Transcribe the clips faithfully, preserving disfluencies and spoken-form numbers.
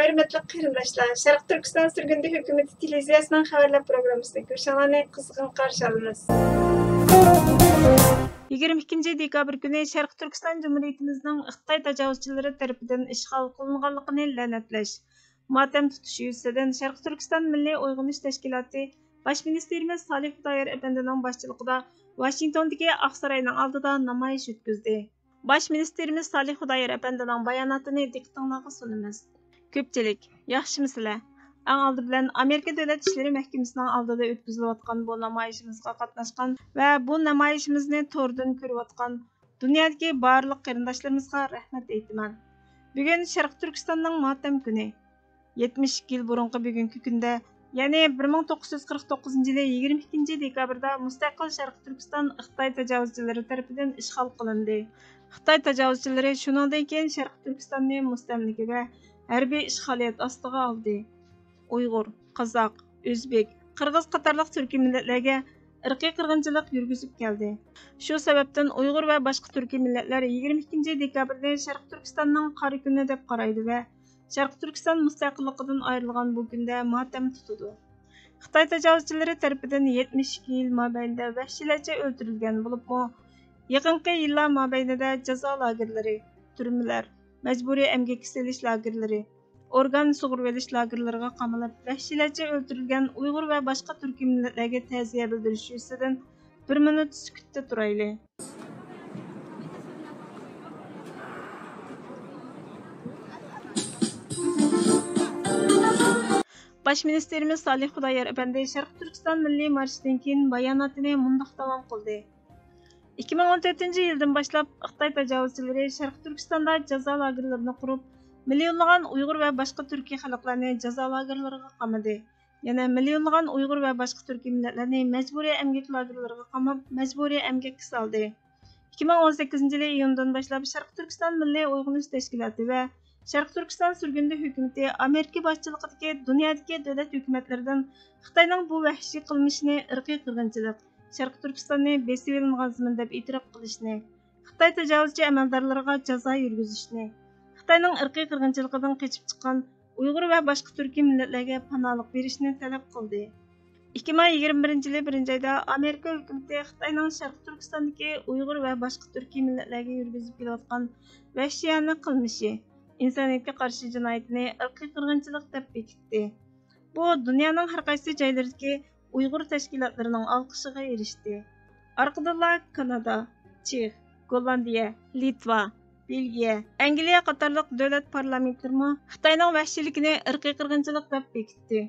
ھۆرمەتلىك قېرىنداشلار، شەرقىي تۈركىستان سۈرگۈندە ھۆكۈمىتى تېلېۋىزىيەسىنىڭ خەۋەرلەر پروگراممىسىدىن كۆرۈشۈڭلارنى قىزغىن قارشى ئالىمىز. يىگىرمە ئىككىنچى دېكابىر كۈنى شەرقىي تۈركىستان جۇمھۇرىيىتىمىزنىڭ خىتاي تاجاۋۇزچىلىرى تەرىپىدىن ئىشغال قىلىنغانلىقىنى لەنەتلەش، ماتەم تۇتۇش يۈزىسىدىن شەرقىي تۈركىستان مىللىي ئويغىنىش تەشكىلاتى باش مىنىستىرىمىز سالىھ خۇدايار ئەپەندىنىڭ باشچىلىقىدا ۋاشىنگتوندىكى ئاقساراينىڭ ئالدىدا نامايىش ئۆتكۈزدى. باش مىنىستىرىمىز سالىھ خۇدايار ئەپەندىنىڭ باياناتىنى دىققىتىڭلارغا سۇنىمىز. كۆپچىلىك، ياخشىمۇسىلەر؟ ئەڭ ئالدى بىلەن ئامېرىكا دۆلەت ئىشلىرى مەھكىمىسىنىڭ ئالدىدا ئۆتكۈزۈلۈۋاتقان بۇ نامايىشىمىزغا قاتناشقان ۋە بۇ نامايىشىمىزنى توردىن كۆرۈۋاتقان دۇنيادىكى بارلىق قېرىنداشلىرىمىزغا رەھمەت ئېيتىمەن. بۈگۈن شەرقىي تۈركىستاننىڭ ماتەم كۈنى. يەتمىش ئىككى يىل بۇرۇنقى بۈگۈنكى كۈندە، يەنى بىر مىڭ توققۇز يۈز قىرىق توققۇزىنچى يىلى يىگىرمە ئىككىنچى دېكابىردا مۇستەقىل شەرقىي تۈركىستان خىتاي تاجاۋۇزچىلىرى تەرىپىدىن ئىشغال قىلىندى. خىتاي تاجاۋۇزچىلىرى شۇنىڭدىن كېيىن شەرقىي تۈركىستاننى مۇستەملىكە ۋە ھەربىي ئىشغالىيەت ئاستىغا ئالدى. ئۇيغۇر، قازاق، ئۆزبېك، قىرغىز قاتارلىق تۈركىي مىللەتلەرگە ئىرقىي قىرغىنچىلىق يۈرگۈزۈپ كەلدى. شۇ سەۋەبتىن ئۇيغۇر ۋە باشقا تۈركىي مىللەتلەر يىگىرمە ئىككىنچى دېكابىرنى شەرقىي تۈركىستاننىڭ قارا كۈنى دەپ قارايدۇ ۋە شەرقىي تۈركىستان مۇستەقىللىقىدىن ئايرىلغان بۇ كۈندە ماتەم تۇتىدۇ. خىتاي تاجاۋۇزچىلىرى تەرىپىدىن يەتمىش ئىككى يىل مابەينىدە ۋەھشىيلەرچە ئۆلتۈرۈلگەن بولۇپمۇ، يېقىنقى يىللار مابەينىدە جازا لاگېرلىرى، تۈرمىلەر، مەجبۇرىي ئەمگەككە سېلىش لاگېرلىرى، ئورگان سۇغۇرۇۋېلىش لاگېرلىرىغا قامىلىپ، ۋەھشىيلەرچە ئۆلتۈرۈلگەن ئۇيغۇر ۋە باشقا تۈركىي مىللەتلەرگە تەزىيە بىلدۈرۈش يۈزىسىدىن بىر مىنۇت سۈكۈتتە تۇرايلى. باش مىنىستىرىمىز سالىھ خۇدايار ئەپەندى شەرقىي تۈركىستان مىللىي مارشىدىن كېيىن باياناتىنى مۇنداق داۋام قىلدى. ئىككى مىڭ ئون تۆتىنچى يىلدىن باشلاپ خىتاي تاجاۋۇزچىلىرى شەرقىي تۈركىستاندا جازا لاگېرلىرىنى قۇرۇپ، مىليونلىغان ئۇيغۇر ۋە باشقا تۈركىي خەلقلەرنى جازا لاگېرلىرىغا قامىدى. يەنە مىليونلىغان ئۇيغۇر ۋە باشقا تۈركىي مىللەتلەرنى مەجبۇرىي ئەمگەك لاگېرلىرىغا قاماپ، مەجبۇرىي ئەمگەككە سالدى. ئىككى مىڭ ئون سەككىزىنچى يىلى ئىيۇندىن باشلاپ شەرقىي تۈركىستان مىللىي ئويغىنىش تەشكىلاتى ۋە شەرقىي تۈركىستان سۈرگۈندە ھۆكۈمىتى ئامېرىكا باشچىلىقىدىكى دۇنيادىكى دۆلەت ھۆكۈمەتلىرىدىن خىتاينىڭ بۇ ۋەھشىي قىلمىشىنى ئىرقىي قىرغىنچىلىق، شەرقىي تۈركىستاننى بېسىۋېلىنغان زېمىن دەپ ئېتىراپ قىلىشنى، خىتاي تاجاۋۇزچى ئەمەلدارلىرىغا جازا يۈرگۈزۈشنى، خىتاينىڭ ئىرقىي قىرغىنچىلىقىدىن قېچىپ چىققان ئۇيغۇر ۋە باشقا تۈركىي مىللەتلەرگە پاناھلىق بېرىشنى تەلەپ قىلدى. ئىككى مىڭ يىگىرمە بىرىنچى يىلى بىرىنچى ئايدا ئامېرىكا ھۆكۈمىتى خىتاينىڭ شەرقىي تۈركىستاندىكى ئۇيغۇر ۋە باشقا تۈركىي مىللەتلەرگە يۈرگۈزۈپ كېلىۋاتقان ۋەھشىيانە قىلمىشى، ئىنسانىيەتكە قارشى جىنايىتىنى ئىرقىي قىرغىنچىلىق دەپ بېكىتتى. بۇ دۇنيانىڭ ھەر قايسى جايلىرىدىكى ئۇيغۇر تەشكىلاتلىرىنىڭ ئالقىشىغا ئېرىشتى. ئارقىدىنلا كانادا، چېخ، گوللاندىيە، لىتۋا، بېلگىيە، ئەنگلىيە قاتارلىق دۆلەت پارلامېنتلىرىمۇ خىتاينىڭ ۋەھشىيلىكىنى ئىرقىي قىرغىنچىلىق دەپ بېكىتتى.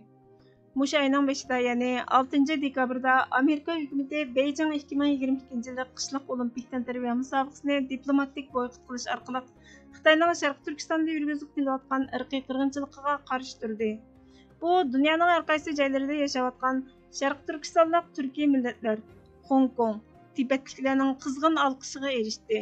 مۇشۇ ئاينىڭ بېشىدا، يەنى ئالتىنچى دېكابىردا ئامېرىكا ھۆكۈمىتى بېيجىڭ ئىككى مىڭ يىگىرمە ئىككىنچى يىللىق قىشلىق ئولىمپىك تەنتەربىيە مۇسابىقىسىنى دىپلوماتىك بويكوت قىلىش ئارقىلىق خىتاينىڭ شەرقىي تۈركىستاندا يۈرگۈزۈپ كېلىۋاتقان ئىرقىي قىرغىنچىلىقىغا قارشى تۇردى. بۇ دۇنيانىڭ ھەر قايسى جايلىرىدا ياشاۋاتقان شەرقىي تۈركىستانلىق تۈركىي مىللەتلەر، خوڭكوڭ، تىبەتلىكلەرنىڭ قىزغىن ئالقىشىغا ئېرىشتى.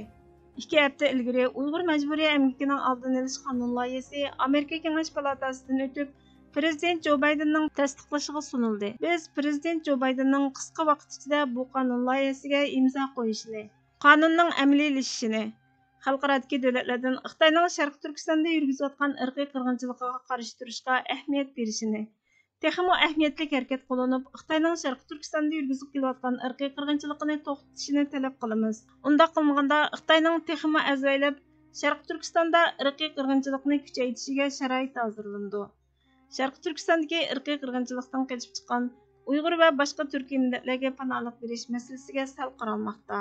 ئىككى ھەپتە ئىلگىرى ئۇيغۇر مەجبۇرىي ئەمگىكىنىڭ ئالدىنى ئېلىش قانۇن لايىھەسى ئامېرىكا كېڭەش پالاتاسىدىن ئۆتۈپ، پىرېزىدېنت جو بايدېننىڭ تەستىقلىشىغا سۇنۇلدى. بىز پىرېزىدېنت جو بايدېننىڭ قىسقا ۋاقىت ئىچىدە بۇ قانۇن لايىھەسىگە ئىمزا قويۇشىنى، قانۇننىڭ ئەمەلىيلىشىشىنى، خەلقئارادىكى دۆلەتلەردىن خىتاينىڭ شەرقىي تۈركىستاندا يۈرگۈزۈۋاتقان ئىرقىي قىرغىنچىلىقىغا قارشى تۇرۇشقا ئەھمىيەت بېرىشىنى، تېخىمۇ ئەھمىيەتلىك ھەرىكەت قوللىنىپ، خىتاينىڭ شەرقىي تۈركىستاندا يۈرگۈزۈپ كېلىۋاتقان ئىرقىي قىرغىنچىلىقىنى توختىتىشىنى تەلەپ قىلىمىز. ئۇنداق قىلمىغاندا، خىتاينىڭ تېخىمۇ ئەۋزەللەپ، شەرقىي تۈركىستاندا ئىرقىي قىرغىنچىلىقنى كۈچەيتىشىگە شارائىت ھازىرلىنىدۇ. شەرقىي تۈركىستاندىكى ئىرقىي قىرغىنچىلىقتىن قېچىپ چىققان ئۇيغۇر ۋە باشقا تۈركىي مىللەتلەرگە پاناھلىق بېرىش مەسىلىسىگە سەل قارالماقتا.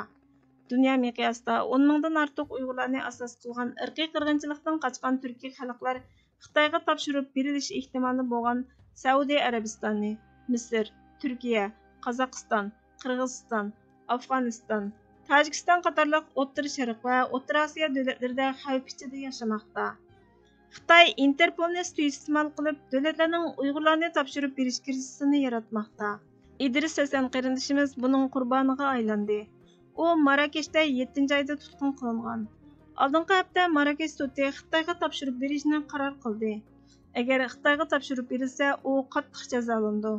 دۇنيا مىقياسىدا ئون مىڭدىن ئارتۇق ئۇيغۇرلارنى ئاساس قىلغان ئىرقىي قىرغىنچىلىقتىن قاچقان تۈركىي خەلقلەر خىتايغا تاپشۇرۇپ بېرىلىش ئېھتىمالى بولغان سەئۇدى ئەرەبىستانى، مىسىر، تۈركىيە، قازاقىستان، قىرغىزىستان، ئافغانىستان، تاجىكىستان قاتارلىق ئوتتۇرا شەرق ۋە ئوتتۇرا ئاسىيا دۆلەتلىرىدە خەۋپ ئىچىدە ياشىماقتا. خىتاي ئىنتېرپولنى سۇيىئىستېمال قىلىپ، دۆلەتلەرنىڭ ئۇيغۇرلارنى تاپشۇرۇپ بېرىش كىرىزىسىنى ياراتماقتا. ئىدرىس ھەسەن قېرىندىشىمىز بۇنىڭ قۇربانىغا ئايلاندى. ئۇ ماراكەشتە يەتتىنچى ئايدا تۇتقۇن قىلىنغان. ئالدىنقى ھەپتە ماراكەش سوتى خىتايغا تاپشۇرۇپ بېرىشنى قارار قىلدى. ئەگەر خىتايغا تاپشۇرۇپ بېرىلسە، ئۇ قاتتىق جازالىنىدۇ،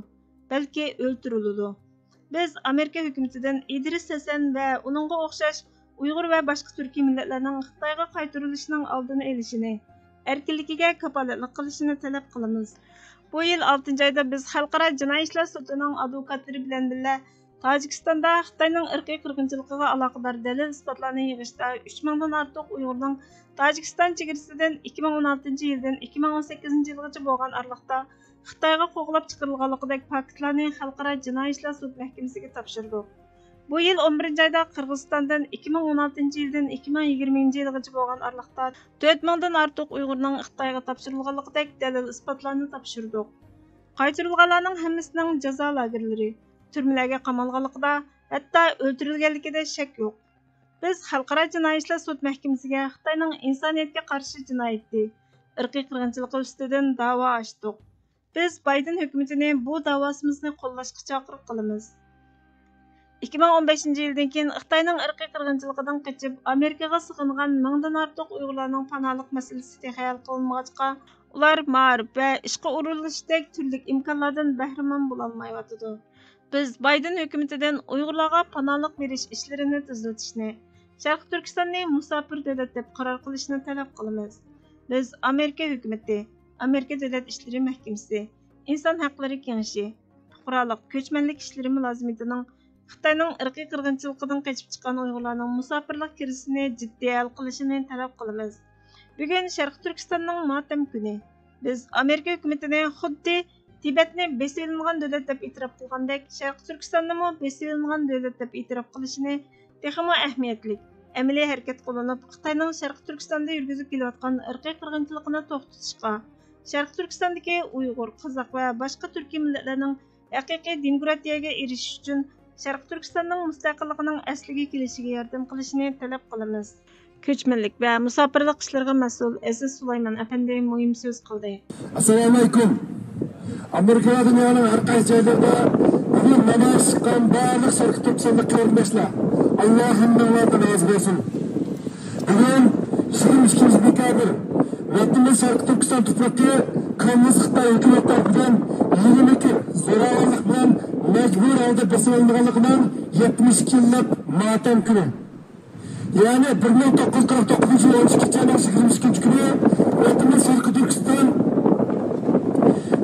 بەلكى ئۆلتۈرۈلىدۇ. بىز ئامېرىكا ھۆكۈمىتىدىن ئىدرىس ھەسەن ۋە ئۇنىڭغا ئوخشاش ئۇيغۇر ۋە باشقا تۈركىي مىللەتلەرنىڭ خىتايغا قايتۇرۇلۇشىنىڭ ئالدىنى ئېلىشىنى، ئەركىنلىكىگە كاپالەتلىك قىلىشىنى تەلەپ قىلىمىز. بۇ يىل ئالتىنچى ئايدا بىز خەلقئارا جىنايى ئىشلار سوتىنىڭ ئادۋوكاتلىرى بىلەن بىللە تاجىكىستاندا خىتاينىڭ ئىرقىي قىرغىنچىلىقىغا ئالاقىدار دەلىل-ئىسپاتلارنى يىغىشتا ئۈچ مىڭدىن ئارتۇق ئۇيغۇردىن تاجىكىستان چېگرىسىدىن ئىككى مىڭ ئون ئالتىنچى يىلدىن ئىككى مىڭ ئون سەككىزىنچى يىلغىچە بولغان ئارىلىقتا خىتايغا قوغلاپ چىقىرىلغانلىقىدەك پاكىتلارنى خەلقئارا جىنايى ئىشلار سوت مەھكىمىسىگە تاپشۇردۇق. بۇ يىل ئون بىرىنچى ئايدا قىرغىزىستاندىن ئىككى مىڭ ئون ئالتىنچى يىلدىن ئىككى مىڭ يىگىرمىنچى يىلغىچە بولغان ئارىلىقتا تۆت مىڭدىن ئارتۇق ئۇيغۇرنىڭ خىتايغا تاپشۇرۇلغانلىقىدەك دەلىل-ئىسپاتلارنى تاپشۇردۇق. قايتۇرۇلغانلارنىڭ ھەممىسىنىڭ جازا لاگېرلىرى، تۈرمىلەرگە قامالغانلىقىدا، ھەتتا ئۆلتۈرۈلگەنلىكىدە شەك يوق. بىز خەلقئارا جىنايى ئىشلار سوت مەھكىمىسىگە خىتاينىڭ ئىنسانىيەتكە قارشى جىنايىتى، ئىرقىي قىرغىنچىلىقى ئۈستىدىن داۋا ئاچتۇق. بىز بايدېن ھۆكۈمىتىنى بۇ داۋاسىمىزنى قوللاشقا چاقىرىق قىلىمىز. ئىككى مىڭ ئون بەشىنچى يىلدىن كېيىن خىتاينىڭ ئىرقىي قىرغىنچىلىقىدىن قېچىپ، ئامېرىكىغا سىغىنغان مىڭدىن ئارتۇق ئۇيغۇرلارنىڭ پاناھلىق مەسىلىسى تېخى ھەل قىلىنمىغاچقا، ئۇلار مائارىپ ۋە ئىشقا ئورۇنلىشىشتەك تۈرلۈك ئىمكانلاردىن بەھرىمەن بولالمايۋاتىدۇ. بىز بايدېن ھۆكۈمىتىدىن ئۇيغۇرلارغا پاناھلىق بېرىش ئىشلىرىنى تېزلىتىشنى، شەرقىي تۈركىستاننى مۇساپىر دۆلەت دەپ قارار قىلىشنى تەلەپ قىلىمىز. بىز ئامېرىكا ھۆكۈمىتى، ئامېرىكا دۆلەت ئىشلىرى مەھكىمىسى، ئىنسان ھەقلىرى كېڭىشى، پۇقرالىق، كۆچمەنلىك ئىشلىرى مۇلازىمىتىنىڭ خىتاينىڭ ئىرقىي قىرغىنچىلىقىدىن قېچىپ چىققان ئۇيغۇرلارنىڭ مۇساپىرلىق كىرىزىسىنى جىددىي ھەل قىلىشىنى تەلەپ قىلىمىز. بۈگۈن شەرقىي تۈركىستاننىڭ ماتەم كۈنى. بىز ئامېرىكا ھۆكۈمىتىنى خۇددى تىبەتنى بېسىۋېلىنغان دۆلەت دەپ ئېتىراپ قىلغاندەك، شەرقىي تۈركىستاننىمۇ بېسىۋېلىنغان دۆلەت دەپ ئېتىراپ قىلىشىنى تېخىمۇ ئەھمىيەتلىك، ئەمەلىي ھەرىكەت قوللىنىپ، خىتاينىڭ شەرقىي تۈركىستاندا يۈرگۈزۈپ كېلىۋاتقان ئىرقىي قىرغىنچىلىقىنى توختىتىشقا، شەرقىي تۈركىستاندىكى ئۇيغۇر، قازاق ۋە باشقا تۈركىي مىللەتلەرنىڭ ھەقىقىي دېموكراتىيەگە ئېرىشىش ئۈچۈن شەرقىي تۈركىستاننىڭ مۇستەقىللىقىنىڭ ئەسلىگە كېلىشىگە ياردەم قىلىشىنى تەلەپ قىلىمىز. كۆچمەنلىك ۋە مۇساپىرلىق ئىشلىرىغا مەسئۇل ئەزىز سۇلايمان ئەپەندى مۇھىم سۆز قىلدى. ئەسسالامۇ ئەلەيكۇم. ئامېرىكا ۋە دۇنيانىڭ ھەر قايسى جايلىرىدا بۈگۈن نامايىش چىققان بارلىق شەرقىي تۈركىستانلىق قېرىنداشلار، ئاللا ھەممىڭلاردىن رازى بولسۇن. بۈگۈن يىگىرمە ئىككىنچى دېكابىر ۋەتىنىمىز شەرقىي تۈركىستان تۇپرىقى كوممۇنىست خىتاي ھۆكۈمىتى تەرىپىدىن يېڭى مىكىر زوراۋانلىق بىلەن مەجبۇرىي ھالدا بېسىۋېلىنغانلىقىنىڭ يەتمىش ئىككى يىللىق ماتەم كۈنى. يەنى بىر مىڭ توققۇز يۈز قىرىق توققۇزىنچى يىل ئون ئىككىنچى ئاينىڭ يىگىرمە ئىككىنچى كۈنى ۋەتىنىمىز شەرقىي تۈركىستان،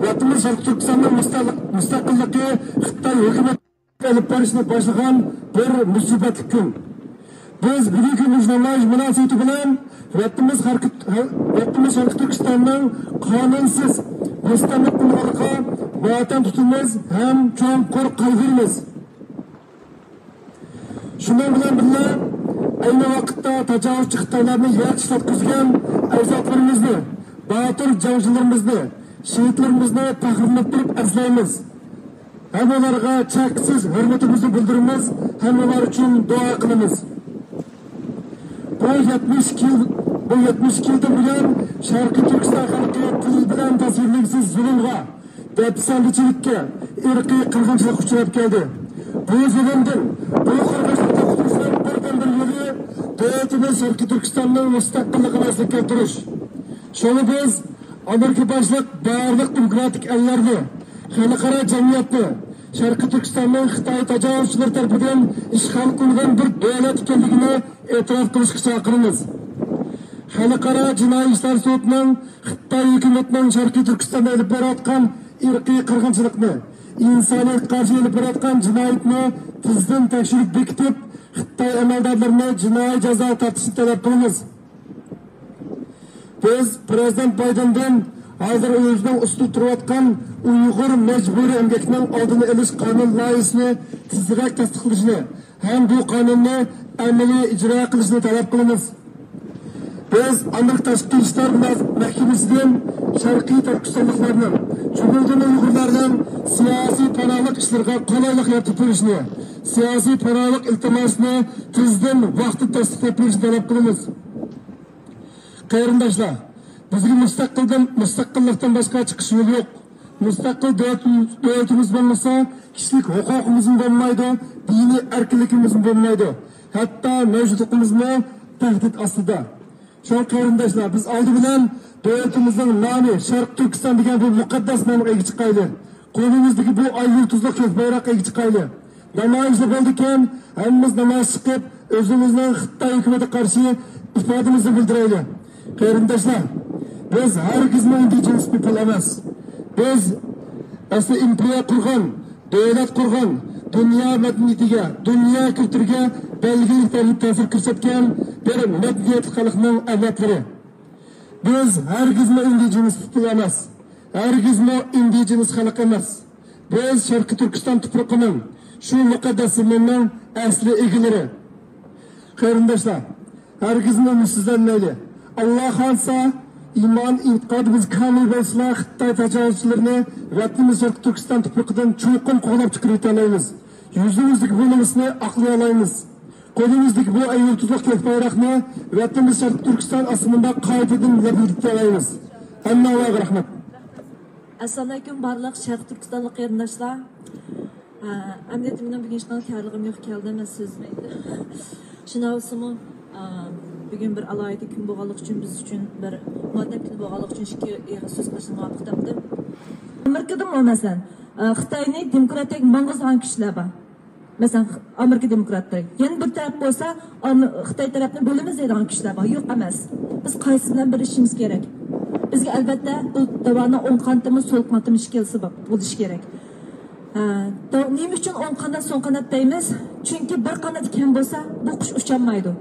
ۋەتىنىمىز شەرقىي تۈركىستاننىڭ مۇستەقىل-، مۇستەقىللىقى خىتاي ھۆكۈمىتى ئېلىپ بېرىشنى باشلىغان بىر مۇسىبەتلىك كۈن. بىز بۈگۈنكى مۇشۇ نامايىش مۇناسىۋىتى بىلەن ۋەتىنىمىز ھەرىكەت-، ۋەتىنىمىز شەرقىي تۈركىستاننىڭ قانۇنسىز مۇستەملىكە قىلىنغانلىقىغا ماتەم تۇتىمىز ھەم چوڭقۇر قايغۇرىمىز. شۇنىڭ بىلەن بىللە، ئەينى ۋاقىتتا تاجاۋۇزچى خىتايلارنى يەر تاشلاتقۇزغان ئەجدادلىرىمىزنى، باتۇر جەڭچىلىرىمىزنى، شېھىتلىرىمىزنى پەخىرلىنىپ تۇرۇپ ئەسلەيمىز. ھەم ئۇلارغا چەكسىز ھۆرمىتىمىزنى بىلدۈرىمىز، ھەم ئۇلار ئۈچۈن دۇئا قىلىمىز. بۇ يەتمىش ئىككى يىل، بۇ يەتمىش ئىككى يىلدىن بۇيان شەرقىي تۈركىستان خەلقى تىل بىلەن تەسۋىرلىگۈسىز زۇلۇمغا، دەپسەندىچىلىككە، ئىرقىي قىرغىنچىلىققا ئۇچراپ كەلدى. بۇ زۇلۇمدىن، بۇ قىرغىنچىلىقتىن قۇتۇلۇشنىڭ بىردىنبىر يولى دۆلىتىمىز شەرقىي تۈركىستاننىڭ مۇستەقىللىقىنى ئەسلىگە كەلتۈرۈش. شۇڭا بىز ئامېرىكا باشلىق بارلىق دېموكراتىك ئەللەرنى، خەلقئارا جەمئىيەتنى شەرقىي تۈركىستاننىڭ خىتاي تاجاۋۇزچىلىرى تەرىپىدىن ئىشغال قىلىنغان بىر دۆلەت ئىكەنلىكىنى ئېتىراپ قىلىشقا چاقىرىمىز. خەلقئارا جىنايى ئىشلار سوتىنىڭ خىتاي ھۆكۈمىتىنىڭ شەرقىي تۈركىستاندا ئېلىپ بېرىۋاتقان ئىرقىي قىرغىنچىلىقنى، ئىنسانىيەتكە قارشى ئېلىپ بېرىۋاتقان جىنايەتنى تېزدىن تەكشۈرۈپ بېكىتىپ، خىتاي ئەمەلدارلىرىنى جىنايى جازاغا تارتىشنى تەلەپ قىلىمىز. بىز پىرېزىدېنت بايدېندىن ھازىر ئۆزىنىڭ ئۈستىدە تۇرۇۋاتقان ئۇيغۇر مەجبۇرىي ئەمگەكنىڭ ئالدىنى ئېلىش قانۇن لايىھىسىنى تېزرەك تەستىقلىشىنى ھەم بۇ قانۇننى ئەمەلىي ئىجرا قىلىشنى تەلەپ قىلىمىز. بىز ئامېرىكا تاشقى ئىشلار مەھكىمىسىدىن شەرقىي تۈركىستانلىقلارنىڭ، جۈملىدىن ئۇيغۇرلارنىڭ سىياسىي پاناھلىق ئىشلىرىغا قولايلىق يارىتىپ بېرىشنى، سىياسىي پاناھلىق ئىلتىماسىنى تېزدىن ۋاقتىدا تەستىقلاپ بېرىشنى تەلەپ قىلىمىز. قېرىنداشلار، بىزگە مۇستەقىلدىن، مۇستەقىللىقتىن باشقا چىقىش يولى يوق. مۇستەقىل دۆلىتىمىز، دۆلىتىمىز بولمىسا، كىشىلىك ھوقۇقىمىزمۇ بولمايدۇ، دىنىي ئەركىنلىكىمىزمۇ بولمايدۇ، ھەتتا مەۋجۇتلۇقىمىزمۇ تەھدىت ئاستىدا. شۇڭا قېرىنداشلار، بىز ئالدى بىلەن دۆلىتىمىزنىڭ نامى، شەرقىي تۈركىستان دېگەن بۇ مۇقەددەس نامغا ئىگە چىقايلى. قولىمىزدىكى بۇ ئاي يۇلتۇزلۇق كۆك بايراققا ئىگە چىقايلى. نامايىشلار بولىدىكەن، ھەممىمىز نامايىش چىقىپ، ئۆزىمىزنىڭ خىتاي ھۆكۈمىتىگە قارشى ئىپادىمىزنى بىلدۈرەيلى. قېرىنداشلار، بىز ھەرگىزمۇ indigenous people ئەمەس. بىز ئەسلى ئىمپېرىيە قۇرغان، دۆلەت قۇرغان، دۇنيا مەدەنىيىتىگە، دۇنيا كۈلتۈرىگە بەلگىلىك دەرىجىدە تەسىر كۆرسەتكەن بىر مەدەنىيەتلىك خەلقنىڭ ئەۋلادلىرى. بىز ھەرگىزمۇ indigenous people ئەمەس. ھەرگىزمۇ indigenous خەلق ئەمەس. بىز شەرقىي تۈركىستان تۇپرىقىنىڭ، شۇ مۇقەددەس زېمىننىڭ ئەسلى ئىگىلىرى. قېرىنداشلار، ھەرگىزمۇ ئۈمىدسىزلەنمەيلى. ئاللا خالىسا، ئىمان ئېتىقادىمىز كامىل بولسىلا، خىتاي تاجاۋۇزچىلىرىنى ۋەتىنىمىز شەرقىي تۈركىستان تۇپرىقىدىن چوقۇم قوغلاپ چىقىرىۋېتەلەيمىز. يۈزىمىزدىكى بۇرنىمىزنى ئاقلىيالايمىز. قولىمىزدىكى بۇ ئەيۋەتلىك كۆك بايراقنى ۋەتىنىمىز شەرقىي تۈركىستان ئاستىمىزدا قايتىدىن لەبرىلىتەلەيمىز. ھەممىڭلارغا رەھمەت. ئەسسالامۇئەلەيكۇم، بارلىق شەرقىي تۈركىستانلىق قېرىنداشلار. ئە، ئەمدى مېنىڭ بۈگۈن ھېچقانداق تەييارلىقىم يوق، كەلدىم، مەن سۆزلىمەيمەن. شۇنداق بولسىمۇ، ئە، بۈگۈن بىر ئالاھىدە كۈن بولغانلىقى ئۈچۈن، بىز ئۈچۈن بىر مۇقەددەس كۈن بولغانلىقى ئۈچۈن ئىككى ئېغىز سۆز قىلىشنى مۇۋاپىق تاپتىم. ئامېرىكىدىمۇ، مەسىلەن، ئە، خىتاينى دېموكراتىيەگە ماڭغۇزغان كۈچلەر بار. مەسىلەن، ئامېرىكا دېموكراتلىرى. يەنە بىر تەرەپ بولسا، ئام-، خىتاي تەرەپنى بۆلىمىز دەيدىغان كۈچلەر بار. يوق ئەمەس. بىز قايسى بىلەن بىرلىشىشىمىز كېرەك؟ بىزگە، ئەلۋەتتە، بۇ داۋانىڭ ئوڭ قانىتىمۇ، سول قانىتىمۇ ئىككىلىسى بار، بولۇشى كېرەك. ھە، داۋ-، نېمە ئۈچۈن ئوڭ قانات، سول قانات دەيمىز؟ چۈنكى بىر قانات كەم بولسا، بۇ قۇش ئۇچالمايدۇ.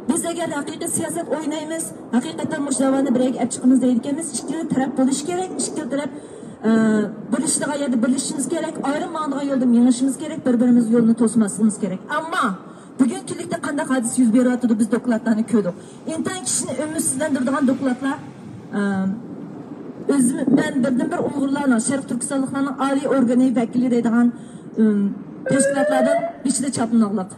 بىز ئەگەر ھەقىقىي سىياسەت ئوينايمىز، ھەقىقەتەن مۇشۇ داۋانى بىر يەرگە ئەپ چىقىمىز دەيدىكەنمىز، ئىككىلا تەرەپ بولۇشى كېرەك، ئىككىلا تەرەپ ئە، بىرلىشىدىغان يەردە بىرلىشىشىمىز كېرەك، ئايرىم ماڭىدىغان يولدا مېڭىشىمىز كېرەك، بىر-بىرىمىز يولنى توسماسلىقىمىز كېرەك. ئەمما بۈگۈنكى كۈنلۈكتە قانداق ھادىسە يۈز بېرىۋاتىدۇ، بىز دوكلاتلارنى كۆردۇق. ئىنتايىن كىشىنى ئۈمىدسىزلەندۈرىدىغان دوكلاتلار. ئە، ئۆزۈم، مەن بىردىنبىر ئۇيغۇرلارنىڭ، شەرقىي تۈركىستانلىقلارنىڭ ئالىي ئورگىنى ۋەكىلى دەيدىغان، ئىم، تەشكىلاتلاردىن بېشىدا چاپلىنىغلىق.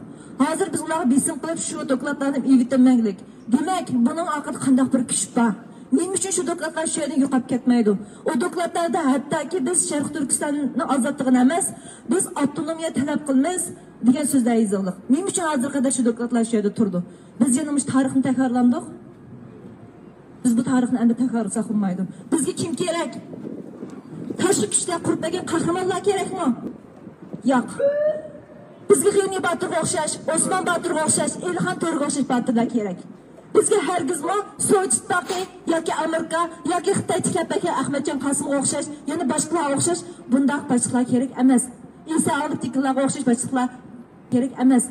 ھازىر بىز ئۇلارغا بېسىم قىلىپ، شۇ دوكلاتلارنى ئېلىۋېتەلمەكلىك. دېمەك، بۇنىڭ ئارقىدا قانداق بىر كۈچ بار؟ نېمە ئۈچۈن شۇ دوكلاتلار شۇ يەردىن يوقاپ كەتمەيدۇ؟ ئۇ دوكلاتلاردا ھەتتاكى بىز شەرقىي تۈركىستاننىڭ ئازادلىقىنى ئەمەس، بىز ئاپتونومىيە تەلەپ قىلىمىز دېگەن سۆزلەر يېزىلغان. نېمە ئۈچۈن ھازىرغا قەدەر شۇ دوكلاتلار شۇ يەردە تۇرىدۇ؟ بىز يەنە مۇشۇ تارىخنى تەكرارلامدۇق؟ بىز بۇ تارىخنى ئەمدى تەكرارلىساق بولمايدۇ. بىزگە كىم كېرەك؟ تاشقى كۈچلەر قۇرۇپ بەرگەن قەھرىمانلار كېرەكمۇ؟ ياق. بىزگە غېنى باتۇرغا ئوخشاش، ئوسمان باتۇرغا ئوخشاش، ئېلىخان تۆرىگە ئوخشاش باتۇرلار كېرەك. بىزگە ھەرگىزمۇ سوۋېت ئىتتىپاقى ياكى ئامېرىكا ياكى خىتاي تىكلەپ بەرگەن ئەخمەتجان قاسىمغا ئوخشاش، يەنە باشقىلارغا ئوخشاش بۇنداق باشلىقلار كېرەك ئەمەس. ئىسا ئالىپ تېكىنلارغا ئوخشاش باشلىقلار كېرەك ئەمەس.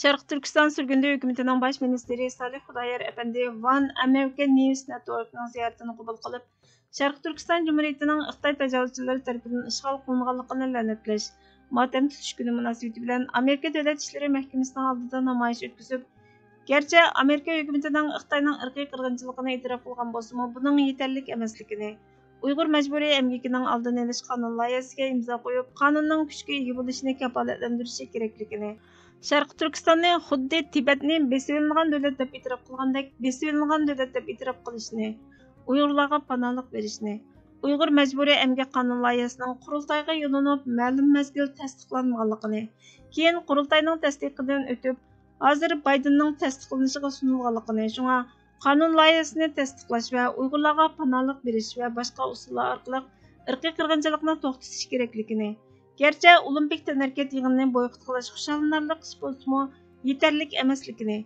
شەرقىي تۈركىستان سۈرگۈندە ھۆكۈمىتىنىڭ باش مىنىستىرى سالىھ خۇدايار ئەپەندى ۋان ئامېرىكا نيۇز نېتوركنىڭ زىيارىتىنى قوبۇل قىلىپ، شەرقىي تۈركىستان جۇمھۇرىيىتىنىڭ خىتاي تاجاۋۇزچىلىرى تەرىپىدىن ئىشغال قىلىنغانلىقىنى لەنەتلەش، ماتەم تۇتۇش كۈنى مۇناسىۋىتى بىلەن ئامېرىكا دۆلەت ئىشلىرى مەھكىمىسىنىڭ ئالدىدا نامايىش ئۆتكۈزۈپ، گەرچە ئامېرىكا ھۆكۈمىتىنىڭ خىتاينىڭ ئىرقىي قىرغىنچىلىقىنى ئېتىراپ قىلغان بولسىمۇ، بۇنىڭ يېتەرلىك ئەمەسلىكىنى، ئۇيغۇر مەجبۇرىي ئەمگىكىنىڭ ئالدىنى ئېلىش قانۇن لايىھەسىگە ئىمزا قويۇپ، قانۇننىڭ كۈچكە ئىگە بولۇشىنى كاپالەتلەندۈرۈشى كېرەكلىكىنى، شەرقىي تۈركىستاننى خۇددى تىبەتنى بېسىۋېلىنغان دۆلەت دەپ ئېتىراپ قىلغاندەك بېسىۋېلىنغان دۆلەت دەپ ئېتىراپ قىلىشنى، ئۇيغۇرلارغا پاناھلىق بېرىشنى، ئۇيغۇر مەجبۇرىي ئەمگەك قانۇن لايىھەسىنىڭ قۇرۇلتايغا يوللىنىپ مەلۇم مەزگىل تەستىقلانمىغانلىقىنى، كېيىن قۇرۇلتاينىڭ تەستىقىدىن ئۆتۈپ، ھازىر بايدېننىڭ تەستىقلىنىشىغا سۇنۇلغانلىقىنى، شۇڭا قانۇن لايىھەسىنى تەستىقلاش ۋە ئۇيغۇرلارغا پاناھلىق بېرىش ۋە باشقا ئۇسۇللار ئارقىلىق ئىرقىي قىرغىنچىلىقنى توختىتىش كېرەكلىكىنى، گەرچە ئولىمپىك تەنھەرىكەت يىغىنىنى بويكوت قىلىش خۇشاللىنارلىق ئىش بولسىمۇ، يېتەرلىك ئەمەسلىكىنى،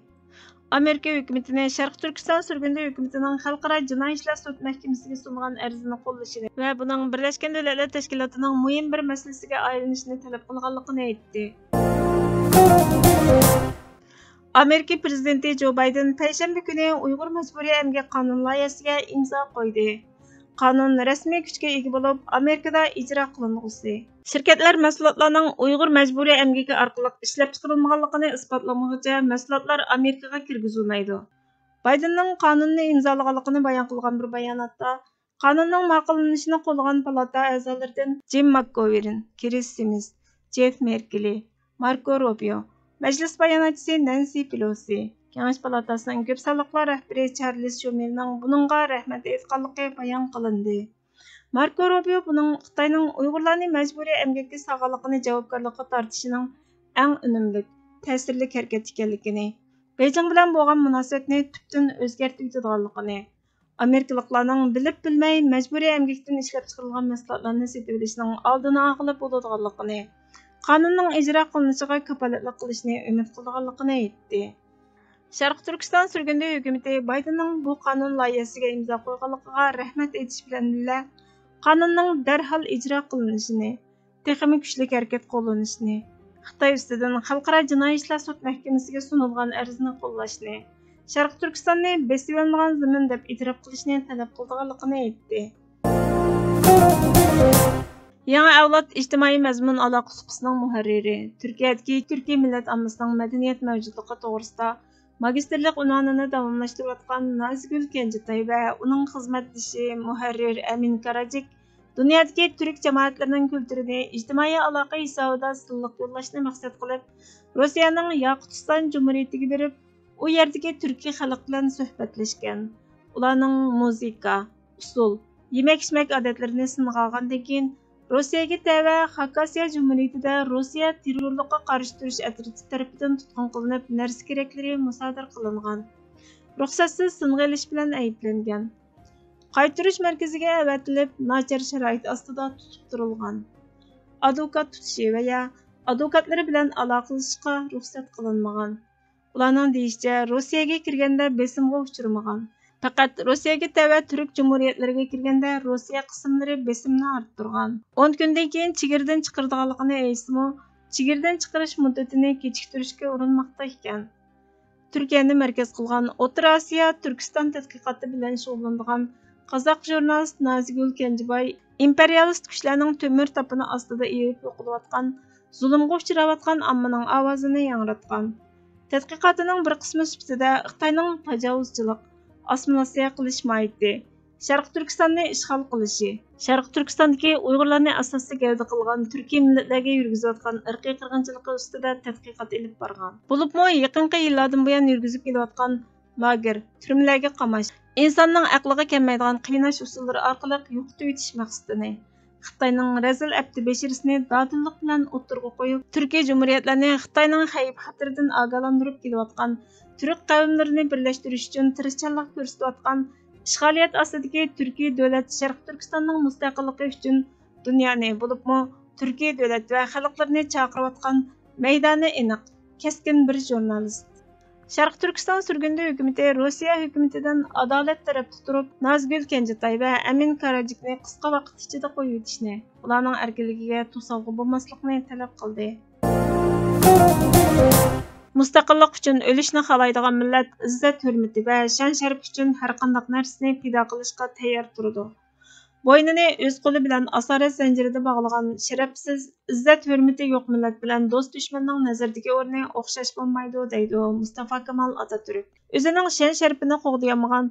ئامېرىكا ھۆكۈمىتىنى شەرقىي تۈركىستان سۈرگۈندە ھۆكۈمىتىنىڭ خەلقئارا جىنايى ئىشلار سوت مەھكىمىسىگە سۇنغان ئەرزىنى قوللىشىنى ۋە بۇنىڭ بىرلەشكەن دۆلەتلەر تەشكىلاتىنىڭ مۇھىم بىر مەسىلىسىگە ئايلىنىشىنى تەلەپ قىلغانلىقىنى ئېيتتى. ئامېرىكا پىرېزىدېنتى جو بايدېن پەيشەنبە كۈنى ئۇيغۇر مەجبۇرىي ئەمگەك قانۇن لايىھەسىگە ئىمزا قويدى. قانۇن رەسمىي كۈچكە ئىگە بولۇپ، ئامېرىكىدا ئىجرا قىلىنغۇسى. شىركەتلەر مەھسۇلاتلارنىڭ ئۇيغۇر مەجبۇرىي ئەمگىكى ئارقىلىق ئىشلەپچىقىرىلمىغانلىقىنى ئىسپاتلىمىغۇچە، مەھسۇلاتلار ئامېرىكىغا كىرگۈزۈلمەيدۇ. بايدېننىڭ قانۇننى ئىمزالىغانلىقىنى بايان قىلغان بىر باياناتتا، قانۇننىڭ ماقۇللىنىشىنى قوللىغان پالاتا ئەزالىرىدىن جىم ماكگوۋېرن، كرىس سىمىس، جېف مېركېلى، ماركو روبىيو، مەجلىس باياناتچىسى نەنسى پېلوسى، كېڭەش پالاتاسىنىڭ كۆپ سانلىقلار رەھبىرى چارلىز شومېلنىڭ بۇنىڭغا رەھمەت ئېيتقانلىقى بايان قىلىندى. ماركو روبىيو بۇنىڭ خىتاينىڭ ئۇيغۇرلارنى مەجبۇرىي ئەمگەككە سالغانلىقىنى جاۋابكارلىققا تارتىشىنىڭ ئەڭ ئۈنۈملۈك، تەسىرلىك ھەرىكەت ئىكەنلىكىنى، بېيجىڭ بىلەن بولغان مۇناسىۋەتنى تۈپتىن ئۆزگەرتىۋېتىدىغانلىقىنى، ئامېرىكىلىقلارنىڭ بىلىپ بىلمەي مەجبۇرىي ئەمگەكتىن ئىشلەپچىقىرىلغان مەھسۇلاتلارنى سېتىۋېلىشنىڭ ئالدىنى ئالغىلى بولىدىغانلىقىنى، قانۇننىڭ ئىجرا قىلىنىشىغا كاپالەتلىك قىلىشنى ئۈمىد قىلىدىغانلىقىنى ئېيتتى. شەرقىي تۈركىستان سۈرگۈندە ھۆكۈمىتى بايدېننىڭ بۇ قانۇن لايىھەسىگە ئىمزا قويغانلىقىغا رەھمەت ئېيتىش بىلەن بىللە، قانۇننىڭ دەرھال ئىجرا قىلىنىشىنى، تېخىمۇ كۈچلۈك ھەرىكەت قوللىنىشنى، خىتاي ئۈستىدىن خەلقئارا جىنايى ئىشلار سوت مەھكىمىسىگە سۇنۇلغان ئەرزنى قوللاشنى، شەرقىي تۈركىستاننى بېسىۋېلىنغان زېمىن دەپ ئېتىراپ قىلىشنى تەلەپ قىلىدىغانلىقىنى ئېيتتى. يېڭى ئەۋلاد ئىجتىمائىي مەزمۇن ئالاقە سۇپىسىنىڭ مۇھەررىرى، تۈركىيەدىكى تۈركىي مىللەت ئاممىسىنىڭ مەدەنىيەت مەۋجۇتلۇقى توغرىسىدا ماگىستىرلىق ئۇنۋانىنى داۋاملاشتۇرۇۋاتقان نازىگۈل كەنجىتاي ۋە ئۇنىڭ خىزمەتدىشى مۇھەررىر ئەمىن كاراجىك دۇنيادىكى تۈرك جامائەتلىرىنىڭ كۈلتۈرىنى ئىجتىمائىي ئالاقە ھېسابىدا سىنلىق يوللاشنى مەقسەت قىلىپ، روسىيەنىڭ ياقۇتىستان جۇمھۇرىيىتىگە بېرىپ، ئۇ يەردىكى تۈركىي خەلق بىلەن سۆھبەتلەشكەن. ئۇلارنىڭ مۇزىكا، ئۇسسۇل، يېمەك-ئىچمەك ئادەتلىرىنى سىنىغا ئالغاندىن كېيىن، روسىيەگە تەۋە خاكاسىيە جۇمھۇرىيىتىدە روسىيە تېررورلۇققا قارشى تۇرۇش ئەترىتى تەرىپىدىن تۇتقۇن قىلىنىپ، نەرسە-كېرەكلىرى مۇسادىرە قىلىنغان. رۇخسەتسىز سىنغا ئېلىش بىلەن ئەيىبلەنگەن. قايتۇرۇش مەركىزىگە ئەۋەتىلىپ، ناچار شارائىت ئاستىدا تۇتۇپ تۇرۇلغان. ئادۋوكات تۇتۇشى ۋە يا ئادۋوكاتلىرى بىلەن ئالاقىلىشىشقا رۇخسەت قىلىنمىغان. ئۇلارنىڭ دېيىشىچە، روسىيەگە كىرگەندە بېسىمغا ئۇچرىمىغان. پەقەت روسىيەگە تەۋە تۈرك جۇمھۇرىيەتلىرىگە كىرگەندە روسىيە قىسىملىرى بېسىمنى ئارتتۇرغان. ئون كۈندىن كېيىن چېگرىدىن چىقىرىدىغانلىقىنى ئېيتسىمۇ، چېگرىدىن چىقىرىش مۇددىتىنى كېچىكتۈرۈشكە ئۇرۇنماقتا ئىكەن. تۈركىيەنى مەركەز قىلغان ئوتتۇرا ئاسىيا تۈركىستان تەتقىقاتى بىلەن شۇغۇللىنىدىغان قازاق ژۇرنالىست نازىگۈل كەنجىباي ئىمپېرىيالىست كۈچلەرنىڭ تۆمۈر تاپىنى ئاستىدا ئېرىپ يوقىلىۋاتقان، زۇلۇمغا ئۇچراۋاتقان ئاممىنىڭ ئاۋازىنى ياڭراتقان. تەتقىقاتىنىڭ بىر قىسمى سۈپىتىدە خىتاينىڭ تاجاۋۇزچىلىق، ئاسسىمىلياتسىيە قىلىش ماھىيىتى، شەرقىي تۈركىستاننى ئىشغال قىلىشى، شەرقىي تۈركىستاندىكى ئۇيغۇرلارنى ئاساسىي گەۋدە قىلغان تۈركىي مىللەتلەرگە يۈرگۈزۈۋاتقان ئىرقىي قىرغىنچىلىقى ئۈستىدە تەتقىقات ئېلىپ بارغان. بولۇپمۇ يېقىنقى يىللاردىن بۇيان يۈرگۈزۈپ كېلىۋاتقان لاگېر، تۈرمىلەرگە قاماش، ئىنساننىڭ ئەقلىگە كەلمەيدىغان قىيناش ئۇسۇللىرى ئارقىلىق يوقىتىۋېتىش مەقسىتىنى، خىتاينىڭ رەزىل ئەپتى بېشىرىسىنى دادىللىق بىلەن ئوتتۇرىغا قويۇپ، تۈركىي جۇمھۇرىيەتلەرنى خىتاينىڭ خەۋپ-خەتىرىدىن ئاگاھلاندۇرۇپ كېلىۋاتقان، تۈرك قەۋملىرىنى بىرلەشتۈرۈش ئۈچۈن تىرىشچانلىق كۆرسىتىۋاتقان، ئىشغالىيەت ئاستىدىكى تۈركىي دۆلەت شەرقىي تۈركىستاننىڭ مۇستەقىللىقى ئۈچۈن دۇنيانى، بولۇپمۇ تۈركىي دۆلەت ۋە خەلقلىرىنى چاقىرىۋاتقان مەيدانى ئېنىق، كەسكىن بىر ژۇرنالىست. شەرقىي تۈركىستان سۈرگۈندە ھۆكۈمىتى روسىيە ھۆكۈمىتىدىن ئادالەت تەرەپتە تۇرۇپ، نازىگۈل كەنجىتاي ۋە ئەمىن كاراجىكنى قىسقا ۋاقىت ئىچىدە قويۇۋېتىشنى، ئۇلارنىڭ ئەركىنلىكىگە توسالغۇ بولماسلىقنى تەلەپ قىلدى. مۇستەقىللىق ئۈچۈن ئۆلۈشنى خالايدىغان مىللەت ئىززەت-ھۆرمىتى ۋە شان-شەرىپى ئۈچۈن ھەرقانداق نەرسىنى پىدا قىلىشقا تەييار تۇرىدۇ. بوينىنى ئۆز قولى بىلەن ئاسارەت زەنجىرىدە باغلىغان شەرەپسىز، ئىززەت-ھۆرمىتى يوق مىللەت بىلەن دوست-دۈشمەننىڭ نەزىرىدىكى ئورنى ئوخشاش بولمايدۇ، دەيدۇ مۇستافا كامال ئاتاتۈرك. ئۆزىنىڭ شان-شەرىپىنى قوغدىيالمىغان،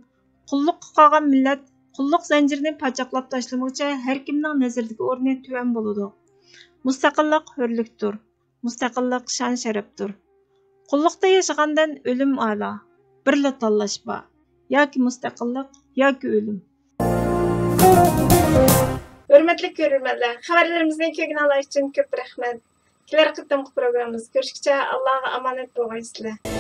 قۇللۇققا قالغان مىللەت قۇللۇق زەنجىرىنى پاچاقلاپ تاشلىمىغۇچە ھەر كىمنىڭ نەزىرىدىكى ئورنى تۆۋەن بولىدۇ. مۇستەقىللىق ھۆرلۈكتۇر. مۇستەقىللىق شان-شەرەپتۇر. قۇللۇقتا ياشىغاندىن ئۆلۈم ئەلا. بىرلا تاللاش بار. ياكى مۇستەقىللىق، ياكى ئۆلۈم. ھۆرمەتلىك كۆرۈرمەنلەر، خەۋەرلىرىمىزنى كۆرگىنىڭلار ئۈچۈن كۆپ رەھمەت. كېلەر قېتىمقى پروگراممىمىزدا كۆرۈشكىچە ئاللاغا ئامانەت بولغايسىلەر.